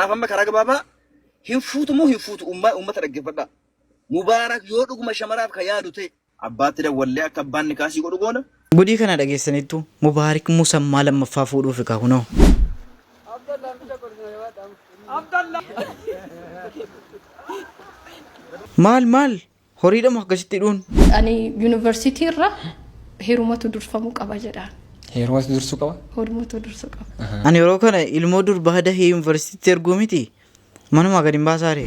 Kanaaf amma karaa gabaabaa hin fuutu moo hin fuutu ummaa uummata dhaggeeffadhaa. Mubaarak yoo dhuguma shamaraaf ka yaadu ta'e. Abbaatti dawwallee akka abbaan nikaa sii godhu goona. Gudii kana dhageessanittu Mubaarik musammaa lammaffaa fuudhuufi kaa kunoo. Maal maal Horiidhamo akkasitti hidhuun? Ani yuunivarsiitii irra heerumatu durfamuu qaba jedhaan. Heerumatu dursuu qaba? Heerumatu dursuu qaba. Ani yeroo kana ilmoo durbaa dahee yuunivarsiitiitti erguu miti manumaa gad hin baasaare.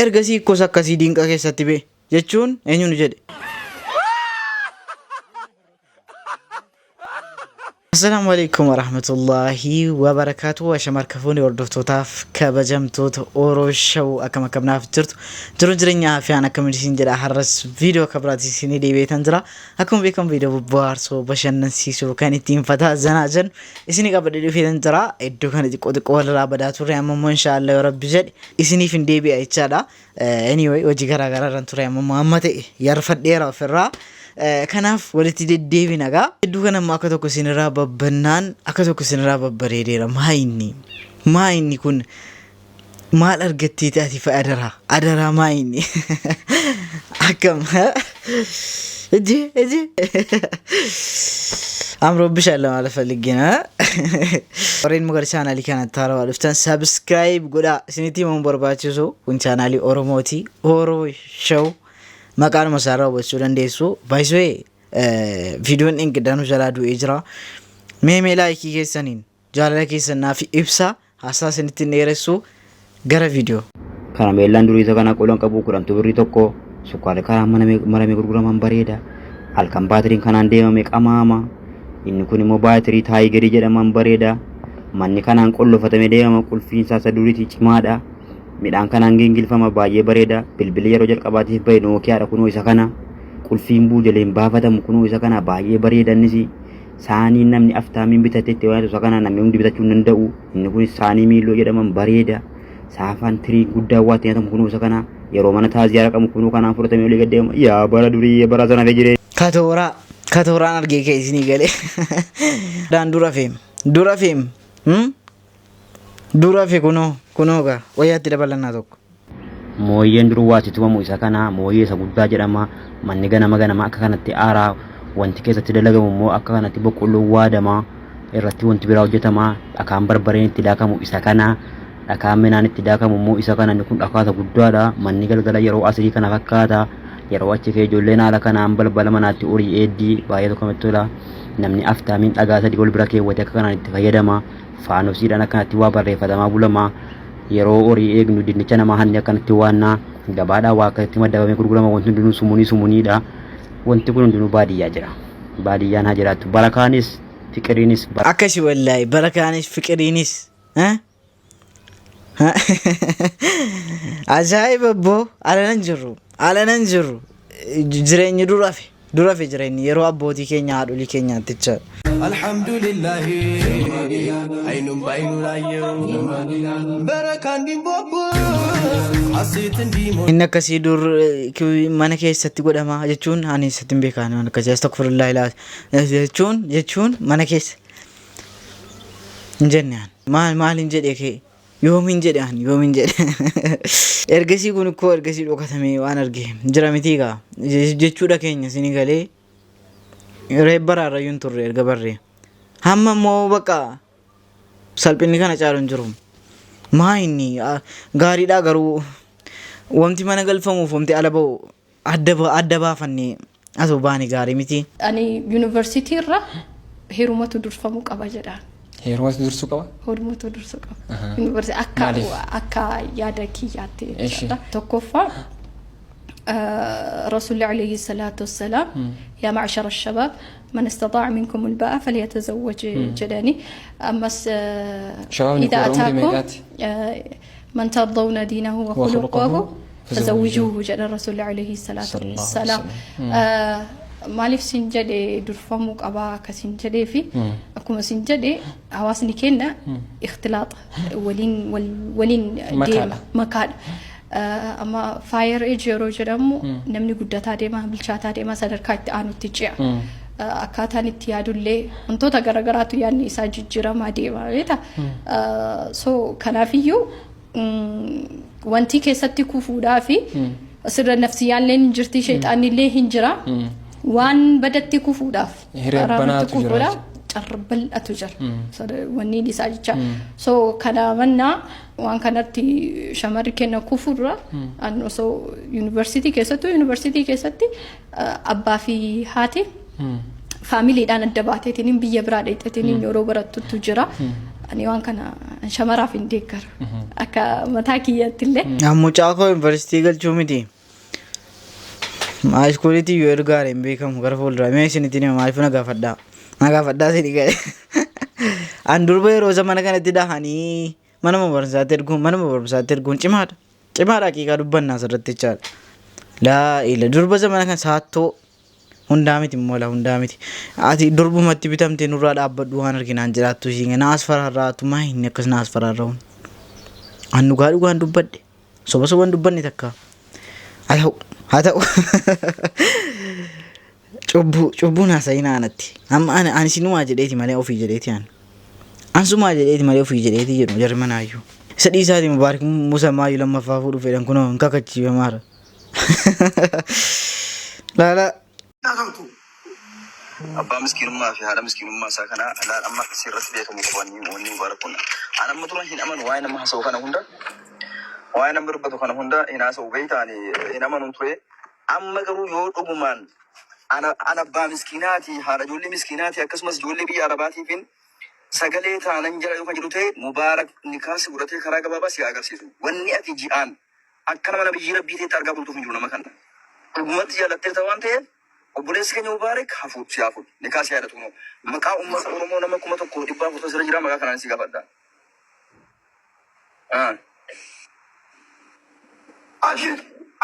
Ergasii ikkos akkasii diinqa keessatti bee jechuun eenyu nu jedhe. Assalaamu alaikum warahmatullaahi wabarakaatu. Ashama harka fuune hordoftootaaf kabajamtoota Oro Show akkam akkam naaf jirtu. Jiruun jireenya afiyaan akkam isin jedha har'as viidiyoo akka biraatti isinii deebi'eetan jira. Akkuma beekamu viidiyoo bohaarsoo bashannansiisuu kan ittiin fataa zanaa jennu isinii qabadhee dhufeetan jira. Iddoo kana xiqqoo xiqqoo walirraa badaa turre amma immoo inshaallah yoo rabbi jedhe isiniif hin deebi'a jechaadha. Anyway hojii garaa garaa irran ture amma immoo amma ta'e yarfadheera ofirraa. Kanaaf walitti deddeebina gaa. Hedduu kana immoo akka tokko isinirraa babbannaan akka tokko isinirraa babbareedeera. Maa inni? Maa inni kun maal argatteeti ati fa adaraa? Adaraa maa inni? Akkam? Iji iji. አምሮብሻል ለማለት ፈልጌ ነው። Warreen gara chaanaalii kanatti haarawaa dhuftan subscribe godhaa isinitti himuun barbaachisu kun chaanaalii Oromooti. Oro Show maqaanuma isaarraa hubachuu dandeessu. Baay'isee viidiyoon dhingiddaanuu jalaa du'ee jira. Mee mee laayikii keessaniin jaalala keessan naaf ibsa haasaa isinitti hin dheeressu gara viidiyoo. Karameellaan durii isa kana qolan qabu kudhantu birrii tokko sukkaarri karaa maramee gurguraman bareeda. Halkan baatiriin kanaan deemame qamaama. Inni kun immoo baatirii taayigarii jedhaman bareeda. Manni kanaan qollofatame deemama qulfiin isaa isa duriitii cimaadha. Midhaan kanaan gingilfama baay'ee bareeda. Bilbilli yeroo jalqabaatiif bahe Nookiyaadha kunoo isa kana. Qulfiin buujaleen baafatamu kunoo isa kana baay'ee bareeda innis. Saaniin namni aftaamiin bitatee itti waan isa kana namni hundi bitachuu hin danda'u. Inni kunis saanii miilloo jedhaman bareeda. Saafaan tirii guddaa waa itti nyaatamu kunoo isa kana. Yeroo mana taaziyaa dhaqamu kunoo kanaan fudhatamee olii gad deema. Yaa bara durii bara sana hafee jiree. Katooraa katooraan argee kee isinii galee. Daan dura feem dura feem hmm? Dura fe kunoo kunoo gaa wayyaatti dabalannaa tokko. Mooyyeen dur waa itti tumamu isa kana, mooyyee isa guddaa jedhama. Manni ganama ganama akka kanatti aara. Wanti keessatti dalagamu immoo akka kanatti boqqolloon waadama. Irratti wanti biraa hojjetama. Dhakaan barbareen itti daakamu isa kana. Dhakaan minaan itti daakamu immoo isa kana. Inni kun dhakaa isa guddaadha. Manni galgala yeroo asirii kana fakkaata. Yeroo achi ka'e ijoolleen haala kanaan balbala manaatti horii eeddi. Baay'ee tokko namatti tola. Namni aftaamiin dhagaa sadii wal bira keewwatee akka kanaan itti fayyadama. Faanosiidhaan akkanatti waa barreeffatamaa bulama. Yeroo horii eegnu dinnicha namaa hanni akkanatti waanna. Gabaadhaa waa akkasitti maddabamee gurgurama. Wanti hundinuu sumunii sumuniidha. Wanti kun hundinuu baadiyyaa jira. Baadiyyaan haa jiraattu. Barakaanis fiqiriinis. Akkasi wallaahi barakaanis fiqiriinis. Eh? Ajaa'iba abboo ala nan jirru ala nan jirru jireenyi dur hafe dur hafe jireenyi yeroo abbootii keenya haadholii keenyaatti jecha. Alhamdulillahi አይኑን ባይኑ ላየው በረካ እንዲንቦቦ ሐሴት እንዲሞ Inni akkasii dur mana keessatti godhama jechuun ani isatti hin beekan waan akkasii astagfirullah ilaa jechuun jechuun mana keessa hin jenne ani maal maal hin jedhe kee yoomiin jedhe ani yoomiin jedhe ergasii kun ikkoo ergasii dhokatamee waan arge jira mitii gaa jechuudha keenya isinii galee reeb baraarrayyuu hin turre erga barree hamma immoo bakka salphinni kana caalu hin jiru. Maa inni gaariidhaa garuu wanti mana galfamuuf wanti ala ba'u adda baafannee asoo baane gaarii miti. Ani yuunivarsiitii irra heerumatu durfamuu qaba jedhaan. Heerumatu dursuu qaba? Heerumatu dursuu qaba. Yuunivarsiitii akka Maaliif? Akka yaada kiyyaatti Eshi. jechaadha. Tokkoffaa Rasuulli alayhi salaatu wassalaam yaa macshara shabaab man istaxaa'a minkum ulba'a falyatazawwaj jedhani. Ammas Shabaabni idhaa kun warra umurii ataakum meeqaati? Man tardawna diinahu wa Wa khuluqahu khuluqahu fazawwijuuhu jedhan Rasuulli alayhi salaatu Sallallahu wassalaam. alaihi Maaliif sin jedhe durfamuu qabaa akka sin jedhee fi akkuma sin jedhe hawaasni keenya ikhtilaaxa waliin waliin deema Makaadha. Makaadha. Amma fire age yeroo jedhamu namni guddataa deema, bilchaataa deema, sadarkaa itti aanutti ce'a. Akkaataan itti yaadullee wantoota garagaraatu yaadni isaa jijjiiramaa deema beekta. So kanaafiyyuu wanti keessatti kufuudhaa fi asirra nafsiyyaallee hin jirti, sheexaannillee hin jira. Waan badatti kufuudhaaf Hiree haraamatti banaatu jira kufuudhaaf carra bal'atu jira. Wanni isaa jecha. So kana mannaa waan kanatti shamarri kenna kufuu dura an osoo yuunivarsiitii keessattuu yuunivarsiitii keessatti abbaa fi haati faamiliidhaan adda baateetiin biyya biraa dheexeetiin yeroo barattutu jira. Ani waan kana shamaraaf hin deeggaru. Akka mataa kiyyatti illee. Mucaa koo yuunivarsiitii galchuu miti. Haayiskuuliitti yoo ergaare hin beekamu gara fuulduraa. Mee isinitti hima, maaliif na gaafadhaa? Na gaafadhaa isin ga'e. An durba yeroo zamana kanatti dhahanii mana barumsaatti erguun cimaadha. Cimaadha, haqiiqaa dubbannaa asirratti jechaadha. Laa ila durba zamana kana saattoo hundaa miti immoo, laa hundaa miti. Ati durbumatti bitamtee nurraa dhaabbadhu waan arginaan jiraattu isiin na as fararraatu maa inni akkas na as fararra'uun. An dhugaa dhugaan dubbadhe. Soba soban dubbanne takka. Haa ta'u, haa ta'u. Cubbuu cubbuun haasa'ina anatti. Amma ani sinumaa jedheeti malee ofii jedheeti ani. Ansumaa jedheeti malee ofii jedheeti jedhu jarri manaayyuu. Isa dhiisaati, Mubaarik Musa maayyuu lammaffaa fuudhu fedhan kunoo hin kakachiifamaara. Laala. Haasoftu. Abbaa miskiinummaa fi haadha miskiinummaa isaa kana laal, amma sirratti beekamu qabu wanni Mubaarak kun. An amma dura hin amanu, waa'ee nama haasa'u kana hunda, waa'ee nama dubbatu kana hunda hin haasa'u beektaani, hin amanuun ture. Amma garuu yoo dhugumaan ana abbaa miskiinaati, haadha ijoollee miskiinaati, akkasumas ijoollee biyya Arabaatiifin sagalee taanan jala yoo kan jedhu ta'e, Mubaarak nikaasi godhatee karaa gabaabaa si agarsiisu. Wanni ati ji'aan akka nama nabiyyi rabbii ta'etti argaa bultuuf hin jiru nama kana. Dhugumatti jaallatteerta waan ta'eef, obboleessi keenya Mubaarak hafuudhu si hafuudhu. Nikaa si yaadatu kunoo. Maqaa uummata Oromoo nama 1400 sirra jira, maqaa kanaan si gaafadha. Ah. Achi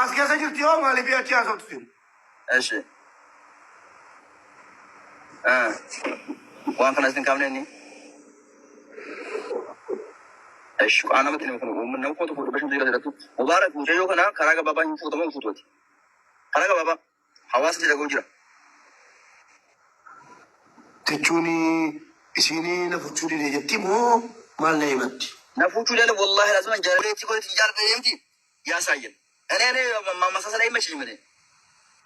as keessa jirti yoo maaliif achi haasoftu? Eshi. Ah. Waan kanas hin kaafne inni. Eshi. Waan namatti nama kun uummanni nama 1500 jira jedhatu. Mubaarak mucayyoo kana karaa gabaabaa hin fuutamu, hin fuutuuti. Karaa gabaabaa hawaasa jedhamu jira. Jechuun isiin na fuchuu dide jetti moo maal na himatti? Na fuuchuu dhala, wallahi lazima jaalaleetti godhati jaalladha deemti. Yaa saayyan. እኔ ማመሳሰል አይመቸኝም። እኔ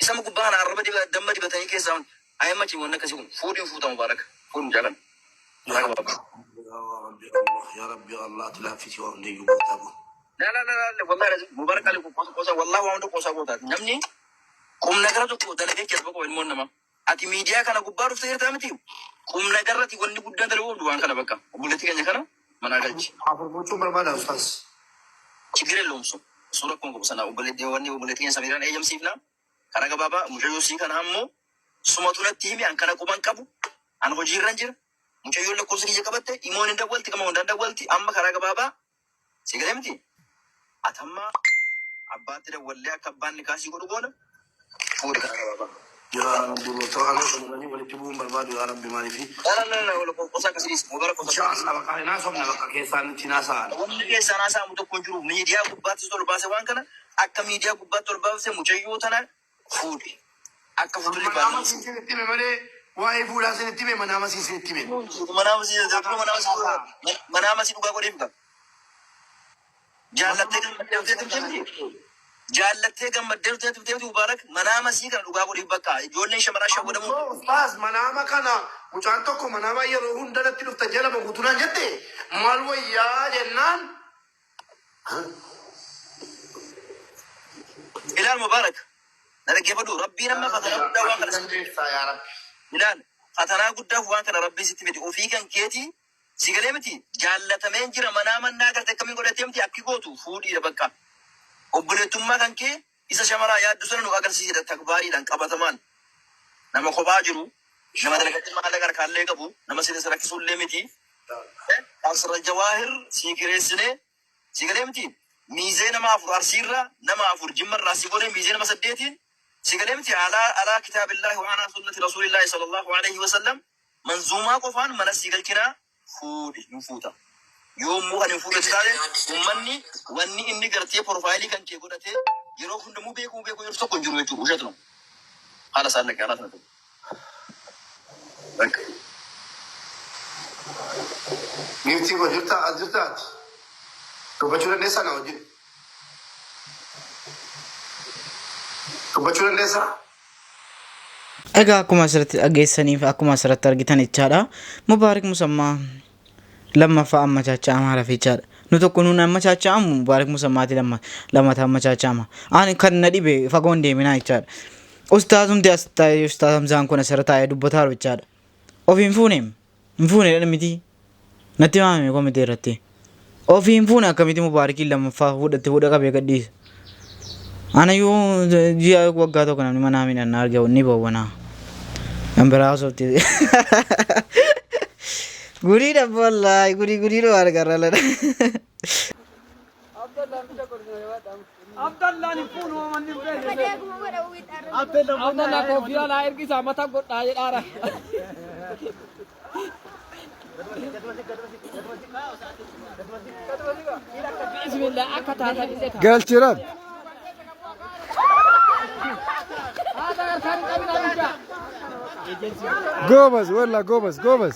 isama gubbaa kana arraba damma dibatanii keessaa አይመቸኝም። Wanni akkasii kun fuudhiin fuuta, Mubaarak fuudhin jaalan karaa gabaabaa. Yaa Rabbi Allah, yaa Rabbi Allah, ati laaffisi waan hundayyuu gooftaa kun. La la la la, wallahi lazim Mubaarak ali qosa qosa, wallahi waan hunda qosa gootaati. Namni qumna gara tokko dalagee keessa boqoo ilmoon namaa. Ati miidiyaa kana gubbaa dhuftee jirtaa miti. Qumna garratti wanni guddaan dalaguu waan kana bakka obboleettii keenya kana manaa galchi. Afur gochuun barbaada ustaas. ችግር የለውም። እሱ እሱ rakkoon qabu sana obboleettii wanni obboleettii keenya Samiiraan eeyyamsiifna. Karaa gabaabaa mucayyoo sii kana ammoo sumatu natti himi, an kana quban qabu, an hojiirran jira. Mucayyoon lakkoofsa kiyya qabatte imoon hin dawwalti, qama hundaan dawwalti, amma karaa gabaabaa si galee miti. Atamma abbaatti dawwallee akka abbaan nikaasii godhu goona, fuudhi karaa gabaabaa. Yaa Rabbi, gooftaa kana shamarranii walitti bu'uun barbaadu, yaa Rabbi, maaliifi? La la la la, qosa akkasii Mubaarak, qosa akkasii. Inshallah bakka hin haasofne bakka keessaan itti haasa'an. Wanni keessaan haasa'amu tokko hin jiru. Miidiyaa gubbaatti ol baase, waan kana akka miidiyaa gubbaatti ol baase, mucayyoo tana fuudhi. Akka fuudhulli Manaama baanu. siin isinitti hime malee waa'ee fuudhaa isinitti hime, manaama siin isinitti hime. Manaama si dhugaa godheef qaba. Jaallattee gammaddee turte, jaallattee gammaddee turte, Mubaarak manaama sii kana dhugaa godheef bakka ijoolleen shamaraa shawwadamuu. Ustaas, manaama kana mucaan tokko manaama yeroo hunda natti dhufta jala guutuu naan jette, maal wayyaa jennaan. Ilaal Mubaarak, na dhaggeeffadhu, rabbiin amma fatanaa guddaa waan kana sitti Dandeessaa yaa Rabbi. Ilaal, fatanaa guddaaf waan kana rabbiin sitti fide, ofii kan keetii si galee miti, jaallatameen jira, manaa mannaa garte akkamiin godhatee miti, akki gootu fuudhiidha bakka. Obboleettummaa kan kee isa shamaraa yaaddu sana nu agarsiisedha takbaariidhaan qabatamaan. Nama kophaa jiru, nama dalagatti maallaqa harkaallee qabu, nama sirrii rakkisuullee miti. Asra Jawaahir sii kireessinee, si galee miti, miizee nama afur Arsiirraa, nama afur Jimmarraa si godhee, miizee nama saddeetiin, si galee miti, alaa kitaabillaahi wa alaa sunnati rasuulillaahi sallallahu alaihi wasallam manzuumaa qofaan mana sii galchinaa, fuudhi, hin fuuta. Yommuu kan hin fuudhatu taate, ummanni wanni inni gartee profaayilii kan kee godhatee yeroo hundamuu beekuu beekuu yeroo tokko hin jiru jechuudha. Ushat ነው. Haala isaan dhaqee haala sana ta'e. Bakka. Giiftii koo jirtaa as jirtaa ati? Dubbachuu dandeessaa na wajjin? Dubbachuu dandeessaa? Egaa akkuma asirratti dhageessaniif akkuma asirratti argitan jechaadha. Mubaarik Musammaa lammaffaa ammachaacha'amaa rafe jechaadha. Nu tokko nuun ammachaacha'amu Mubaarik Musammaati lamma lammataa ammachaacha'ama. Ani kan na dhibe fagoo hin deeminaa jechaadha. Ustaazumti as taa'ee Ustaaz Hamzaan kun asirra taa'ee dubbataa jiru jechaadha. Ofii hin fuuneem. Hin fuune dha miti. Natti maamame komitee irratti. Ofii hin fuune akkamitti Mubaarikiin lammaffaa fuudhatti fuudha qabee gadhiisa. Ana yoo ji'a waggaa tokko namni manaa midhaan arge ni bowwana. Kan biraa osoo itti. Gurii dha wallaahi gurii gurii dha argarra lana. Abdallaan hin fuunu manni hin beekne. Abdallah koofiyyaa laa ergisaa mata godhaa jedhaara. Bismillah akka taatan illee ta'a. Galchi Rabbi. Haadha harkaan hin qabin abidda. Goobas walla goobas goobas.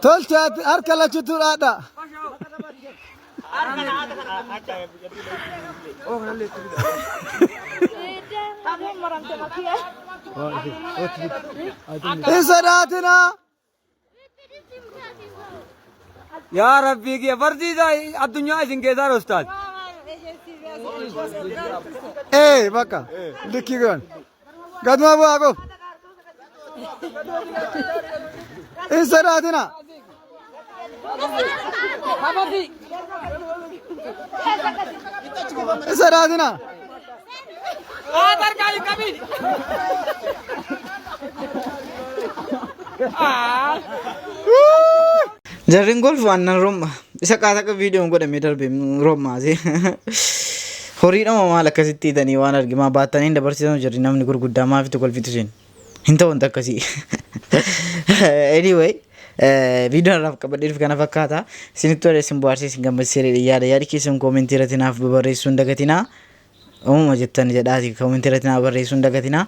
Tolchaatti harka lachuutu dhaadha. Hin sodaatinaa. Yaa Rabbii kiyya barsiisaa addunyaa isin keessaa ustaaz. Ee bakka likkii godhan. Gaduma bu'aa qof. Hin sodaatinaa. Habasi. Hin sodaatinaa. Haadha harkaan hin qabin. Jarrin golfu aannan romma. Isa qaata akka viidiyoon godhamee darbe rommaati. Horiidhama maal akkasitti hiitanii waan argimaa baattanii hin dabarsitan jarri namni gurguddaa maafitu kolfitu isin. Hin ta'u wanta akkasii. Anyway, viidiyoon irraaf qabadhee dhufe kana fakkaata. Isinitti tolee isin bohaarsee isin gammachiisee yaada yaadi keessan koomentii irratti naaf babarreessuu hin dagatinaa. Uumama jettan jedhaati koomentii irratti naaf barreessuu hin dagatinaa.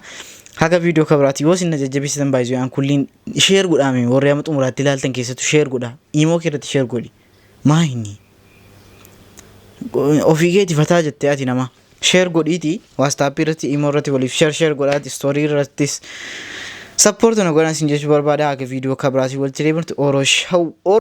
Haga viidiyoo kabiraatti yoo isin na jajjabeessitan baay'isuu aan kulliin sheer godhaame warri amma xumuraatti ilaaltan keessattuu sheer godha. Imoo kee irratti sheer godhi. Maa inni? Ofii keeti fataa jettee ati nama. Sheer godhiiti waastaappii irratti imoo irratti waliif sheer sheer godhaati istoorii irrattis sappoorti na godhan isin jechuu barbaada haga viidiyoo kabiraatii walitti deebinutti Oro Show.